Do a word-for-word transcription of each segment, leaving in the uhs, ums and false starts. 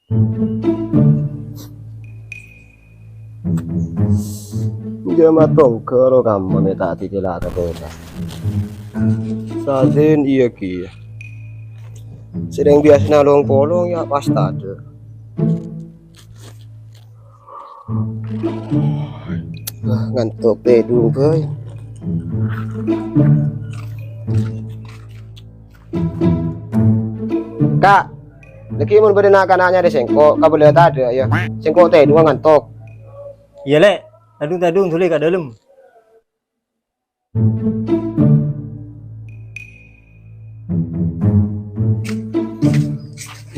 Jhâ' matongghâ ro kamma mè' ta' dikèla ka tèla. Sadin iyâ kèya. Sèrèng biyasana long-polong yâ pas tadâ'. Ah, ngantok tèdung bhâi. Ka', laghi mon bâdâ na'-kana' nyarè sèngko', kabâlâ tadâ', yâ. Sèngko' tèdunga ngantok. Iyâ, Lè'. Tadung-tadung dhuli ka dâlem.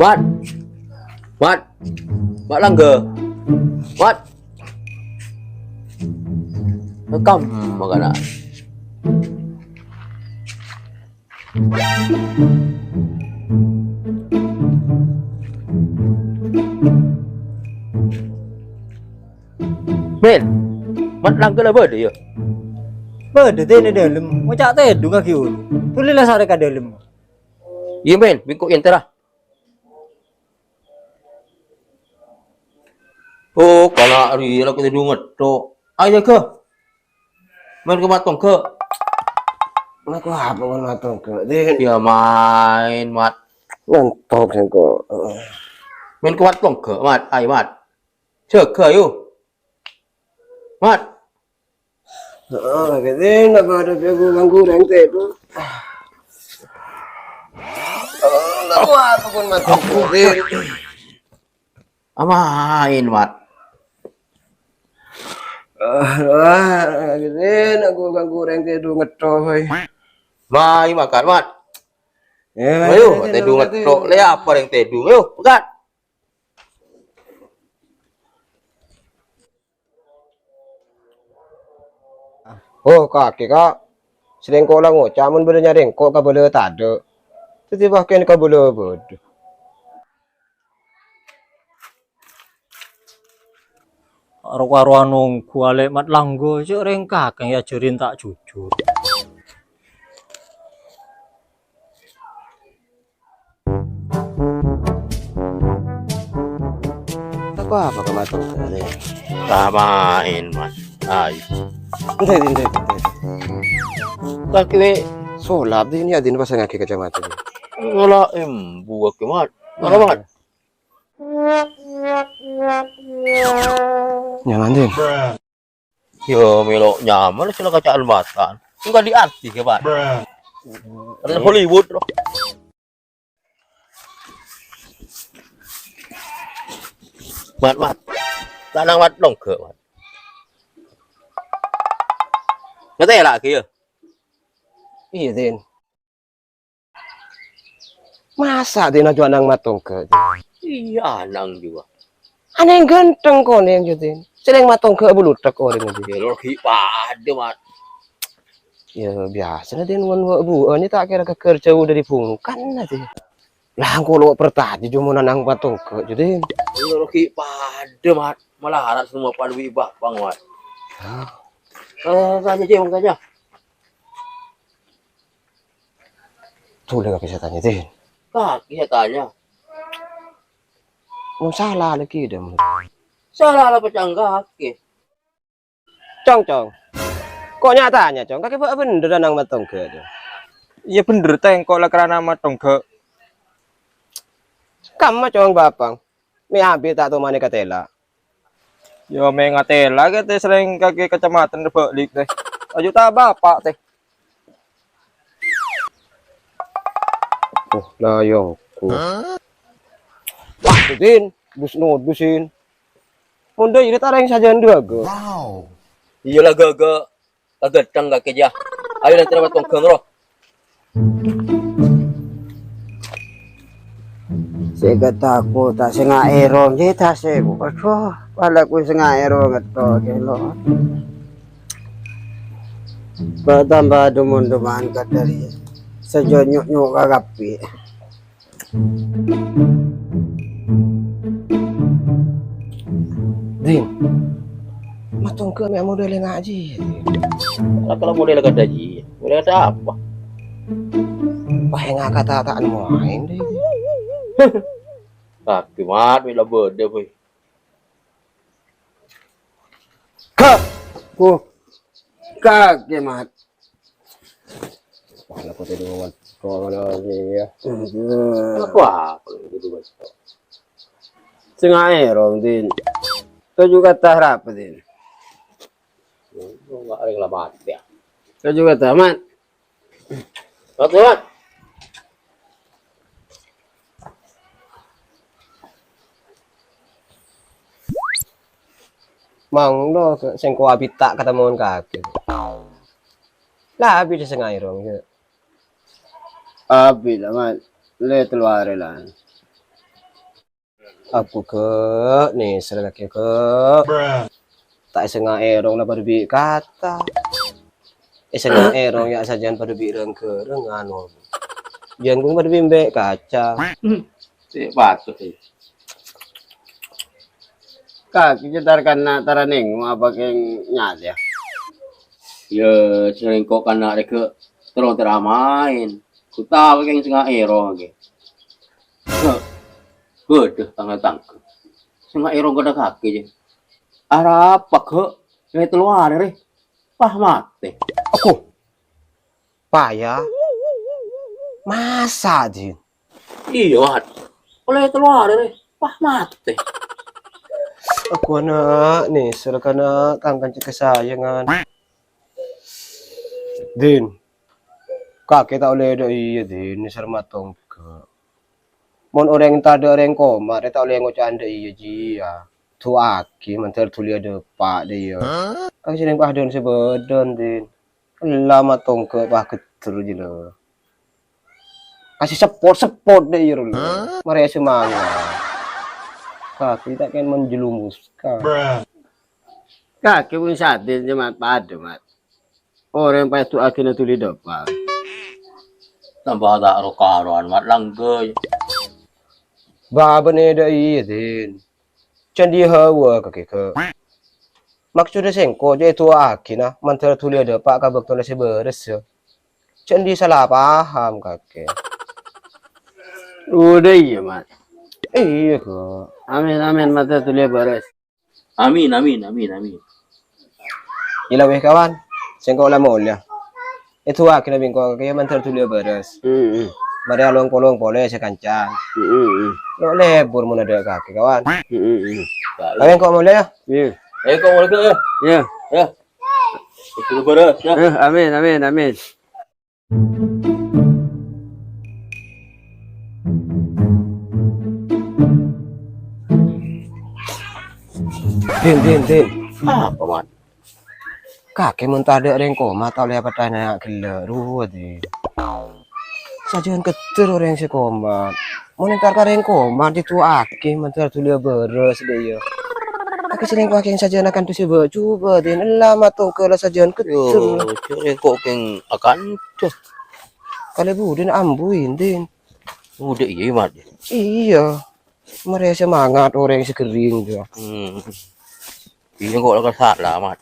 Mat. Mat. Mat Langgha. Mat. Rekam makana. Men, Mat Langgha la bâdâ, yâ? Bâdâ, Din, è dâlem. Ngoca' tèdunga ghi' olo. Dhuli la sarè ka dâlem. Iyâ, men, bi' engko' èntara. Oh, kana' rèya la tèdung ngetto'. Ayo, Ga. Maèn ka matongghâ. Maèn ka apa kon matongghâ, Din? Yâ maèn, Mat. Ngantok sèngko'. Maèn ka matongghâ, Mat. Ayo, Mat. Jâgâ, ayo. Mat. Heeh, Din, apa ada bhâi ganggu rèng tèdung? Maèn ka apa kon matongghâ, Din? Amaèn, Mat. Ah, wah, ghi' ganggu rèng tèdung ngetto', bhâi. Maèn makan, Mat. Eh, ayo, tèdung ngetto'. Lè apa rèng tèdung? Ayo, makan. Oh, kakè, Ka'. Sèngko' la ngoca' mon bâdâ nyarè engko' kabâlâ tadâ'. Dhâddhi pakèn kabâlâ bâdâ. Ro-karowan ongghu alè' Mat Langgha, cè' rèng kakè èajhâri ta' jujur. Tako apa ka matongghâ, Lè'? Samaèn, Mat. Ayo. Entar, entar, entar. Kakè sulap, Din, yâ, Din, pasangaghi kacamata, Din. Ngola embu kakè, Mat. Mara, Mat. Nyaman, Din. Yo, mèlo nyaman sè la kaca'an matan. Engko' di artis ya, Pak. Kan Hollywood, loh. Mat, Mat. Lanang Mat, nongga', Mat. Ngatela' ghi, ya? Iya, Din. Masa' Din ajunan matongga', Din? Iya, anang juga. Anèng ghântheng konèng, Din. Sè rèng matongga' buluthek orèng, Din. Ya, lo ghi' padâ, Mat. Ya, biyasana, Din, mon wa-, bu'ân ta' kèra ghâgghâr jhâu dâri bungkana, Din. Lah, engko' lo' parcajâ jumana nang matongga', Din. Ya, lo ghi' padâ, Mat. Malarat semua padâ bi' bapang, Mat. Hah? Eh, tanya, Cing, tanya. Tuh, lè kakè sè tanya, Din. Kakè sè tanya. Mon sala lagi, Din. Sala la pacangga kakè. Cong, Cong. Kok nya-tanya, Cong? Kakè bâ' bhendher nang matongga', Cong. Iyâ bhendher, Tèng, kok la karana matongga'. Kamma, Cong, bapang. Mè' abit ta' tomanè katela'. Yo, mè' ngatela' kè, Tè, sèrèng kakè kacamatan bâlik, Tè. Aju ta' bapa', Tè. Oh, layongku. Wah, Din, dus-nodus, Din. Mon dâ' iyâ ta' rèng sajân dâgâ. Iyâ la ghâgâ. Kaghâdhâng kakè, jâ. Ayo, lèntèra matongga', ro. Sè katako ta' sè nga'èro, jâ ta' sè bu-, aduh, pala ku sè nga'èro ngetto' kèlo. Bâ' tamba dum-onduman kadhâri sajân nyo'-nyo' ka kabbhi. Din, matongga' mè' model ngajhi, Din. Lah, kalau model kadhâji, model ada apa? Wah, ngaka ta'-, ta' nemoain, Din. Kakè, Mat, mè' la bâdâ, boy. Ka-, ku-, kakè, Mat. Wah, la kote dulu, Mat. Kok ngono sih, ya? Aduh. Apa? Apa itu, Mat? Sè ngaèrong, Din. Toju' kata arapa, Din? Enggak, enggak, enggak, Mat, ya. Toju' kata, Mat. Mat, Mat. Manglo sèngko' abit ta' katemmowan kakè. La abit sè ngaèrong, ya. Abit la, Mat. Lè tello arè la. Aku, Kè', nèser kakè, Kè'. Ta' èsènga' èrong la padâ bi' kata. Èsènga' èrong ya sajân padâ bi' rèng-ghârâng, anu. Jhângghung padâ bi' embi' kaca. Sè patut, è. Kakè jhâ' tar kana' tara nèng apa kèng nyatèya. Ya, sèngko' kana' règhâ terro-terro maèn. Ku tao kèng sènga' èrong, kè. Bâdâ tangghâ-tangghâ. Sènga' èrong kadâ kakè, jâ. Arapa, Kè'? Lè tello arè, rè. Pas matè. Aku. Paya. Masa, Din? Iyâ, Mat. Ollè tello arè, rè. Pas matè. Aku ana' nèser kana' kang kanca kasayangan. Din. Kakè ta' ollè dâ' iyâ, Din. Nèser matongghâ. Mon orèng tadâ' orèng koma, rè ta' ollè ngoca' dâ' iyâ jiyâ. Du'aaghi mandhâr dhuli adâpa' dâ' iyâ. Kan sè rèng padâna sè bâdâ, Din. Ella matongghâ pagheddhâr jiyâ, lho. Kasih support-support dâ' iyâ, lho. Marè semangat. Kakè ta' kèng menjerumuskan. Kakè pon sadin, Mat, padâ, Mat. Orèng pas du'aaghina dhuli adâpa'. Tambah ta' ro-karowan, Mat, langgâi. Bâbâna dâ' iyâ, Din. Candhi hawa kakè, Kè'. Maksodda sèngko' jâ' èdu'aaghina mandhâr dhuli adâpa' ka bâktona sè bârâs, yâ. Candhi sala paham kakè. Udah iyâ, Mat. Iyâ, Kè'. Amin, amin, mandhâr dhuli bârâs. Amin, amin, amin, amin. Iyâ la wèh, kawan. Sèngko' la molèya. Èdu'aaghina bi' engko' kakè mandhâr dhuli bârâs. Heeh. Marè along-polong polè sè kancana. Heeh. Lo' lebur mon adâ' kakè, kawan. Heeh. Ayo engko' molèya, yâ. Iyâ. Ayo engko' molèya, yâ. Iyâ. Yâ. Dhuli bârâs, yâ. Eh, amin, amin, amin. Din, Din, Din. Apa, Mat? Kakè mon tadâ' rèng koma ta' ollè èpatanya ghellâ' rowa, Din. Sajân keddhâr orèng sè koma. Mon entar ka rèng koma, èdu'aaghina mandhâr dhuli bârâs, dâ' iyâ. Kakè sè rèng koma kèng sajân akan dhuli bâ-, coba, Din. Ella matongghâ la sajân keddhâr. Yo, rèng koma kèng akan, duh. Kalè budina ambu, Din. Udah iyâ, Mat. Iyâ. Marè semangat orèng sè ghering, yâ. Hmm. Iyâ, kok la sala, Mat.